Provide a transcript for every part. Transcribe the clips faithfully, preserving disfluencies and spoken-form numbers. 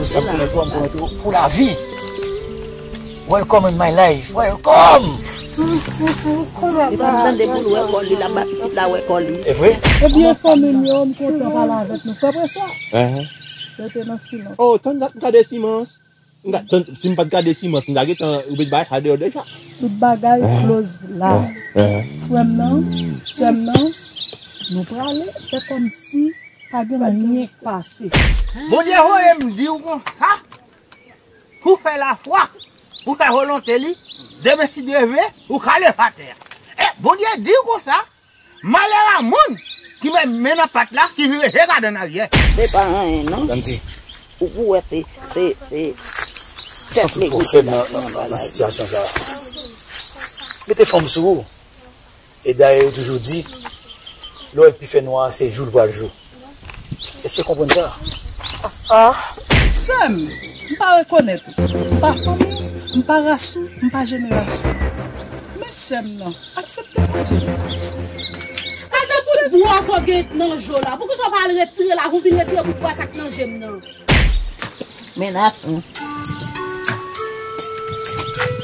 Sa m konnen tou, m konnen tou pou lavi. Welcome in my life. Welcome! Li pa tande pou l wè kò li, l ap ba pitit la wè kò li. E vre? Ebyen, fanmi m yo, m kontan pale avèk nou. Frè Preswa, rete nan silans. Oh, tann, m gade Simans. M ga-, tann, si m pa t gade Simans, m ta gentan oubyen bay sa deyò deja. Tout bagay close la. Frè m nan, sè m nan, nou prale, fè kòmsi pa gen anyen k pase. Bondye voye m di w konsa, pou fè lafwa, pou fè volonte li, demen si Dye vle, ou ka leve atè a. E Bondye di w konsa, malè a moun ki met men nan pat la, ki vire je gade an aryè. Se pa anyen, non. Ou pou wè se, se, se tèt negosye la ki nan bagay. Sitiyasyon sa a. Mete fanm sou ou. E dayè, yo toujou di, lè w wè l pi fè nwa, se jou l pral jou. Èske w konprann sa? Ah, sè m, m pa rekonèt ou. M pa fanmi w, m pa ras ou, m pa jenerasyon w. Men sè m nan, aksepte Bondye. Aksepte bout bwa sa w gen nan je w la. Poukisa w pa al retire l avan w vin retire bout bwa sa k nan je m nan? Menas, wi.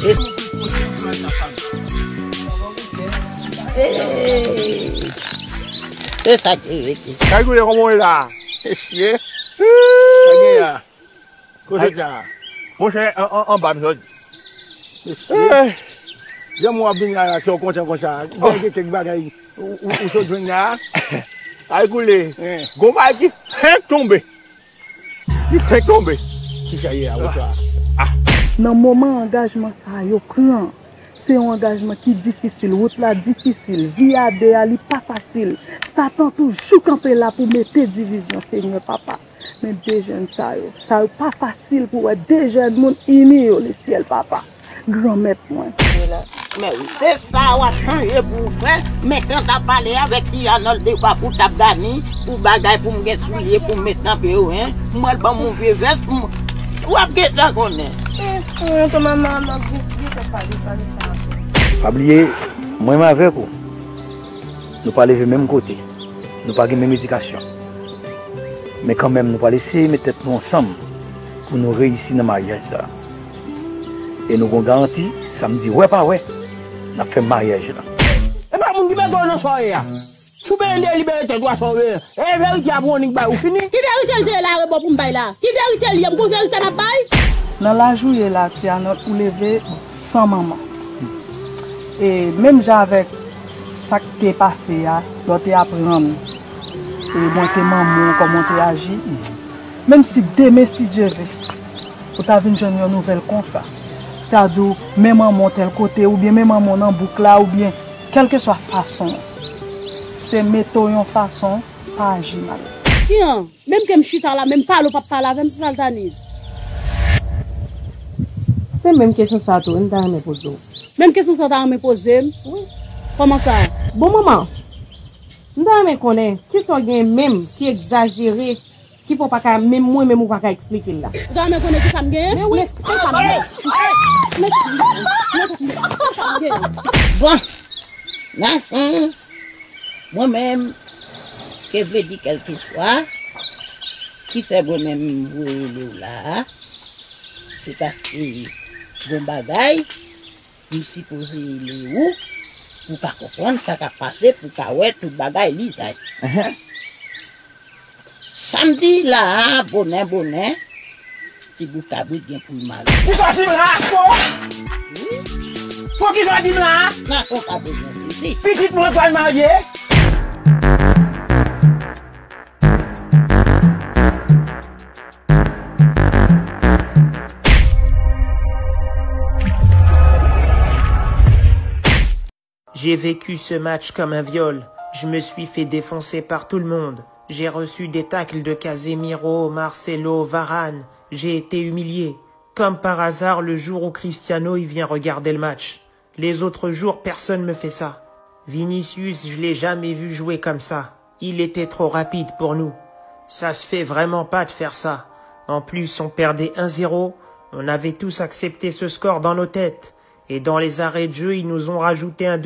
E, e, se sa ki rete. Kay Koule, kòman w ye la? Mesye. Sa gen la? Kote sa? Monchè, an, an, anba m sòti. Mesye. Jan mwen ap vin la, la, kè w kontan konsa. Gen kèk bagay ou, ou, ou sot jwenn la. Kay Koule. Gon bagay ki fenk tonbe. Li fenk tonbe. Kisa ye a, bonswa? Ah. Nan moman angajman sa yo pran, se yon angajman ki difisil. Wout la difisil. Vi a de a, li pa fasil. Satan toujou kanpe la pou mete divizyon, Senyè Papa. Men de jèn sa yo, sa yo pa fasil pou wè de jèn moun ini yo, Lesyèl Papa. Granmèt mwen. Men wi, se sa w ap chanje pou w fè. Men kan t ap pale avèk ti Anòl de pa pou t ap Dani, pou bagay pou m gen soulye pou m met nan pye w, en. M pral ban m yon vye vès pou m, w ap gentan konnen. Eh, tonton manman, m ap gentan pale, pale sa. Pa bliye, mwen menm avèk ou, nou pa leve menm kote, nou pa gen menm edikasyon. Men kanmenm, nou pral eseye met tèt nou ansanm pou nou reyisi nan maryaj sa a. E nou gon garanti, sa m di wè pa wè, n ap fè maryaj la. E pa moun ki mete w nan sa w ye a. Si w bezwen delibere tèt ou a sa w bezwen. E verite a pou w annik bay ou fini. Ki verite l te ye la rebò pou m bay la? Ki verite l ye? M gon verite m ap bay? Nan laj ou ye la, Ti Anòt, ou leve san manman. E menm jan avèk sa k te pase a, lè w te aprann, e mwen te manman w, kòman w te aji. Menm si demen, si Dye vle, ou ta vin jwenn yon nouvèl konsa, ta di w, men manman w tèl kote, oubyen men manman w nan bouk la, oubyen kèlkeswa fason, se mete w yon fason, pa aji mal. Ki an? Menm ke m chita la, menm pale w p ap pale avè m, se sa l ta niz. Se menm kesyon sa tou, m ta renmen poze w. Menm kesyon sa w ta renmen poze m? Wi. Kòman sa? Bon, manman, m ta renmen konnen, kisa w gen menm ki egzajere, ki fè w pa ka, menm mwen menm ou pa ka eksplike l la? Ou ta renmen konnen kisa m genyen? Men wi. Men, men sa m genyen. Men, men, men, men sa m genyen. Bon, Nason, mwen menm, ke vle di kèlkeswa, ki fè mwen menm m voye rele w la a, se paske gon bagay, m sipoze rele w, pou w ka konprann sa k ap pase, pou w ka wè tout bagay lizay. Enhen. Samdi la a, bonè, bonè, ti bout kabrit gen pou l mare. Kisa w di m la a, fo? Wi. Fo, kisa w di m la a? Nason pa bezwen sezi. Pitit mwen pral marye? J'ai vécu ce match comme un viol. Je me suis fait défoncer par tout le monde. J'ai reçu des tacles de Casemiro, Marcelo, Varane. J'ai été humilié. Comme par hasard, le jour où Cristiano, il vient regarder le match. Les autres jours, personne me fait ça. Vinicius, je l'ai jamais vu jouer comme ça. Il était trop rapide pour nous. Ça se fait vraiment pas de faire ça. En plus, on perdait un zéro. On avait tous accepté ce score dans nos têtes. Et dans les arrêts de jeu, ils nous ont rajouté un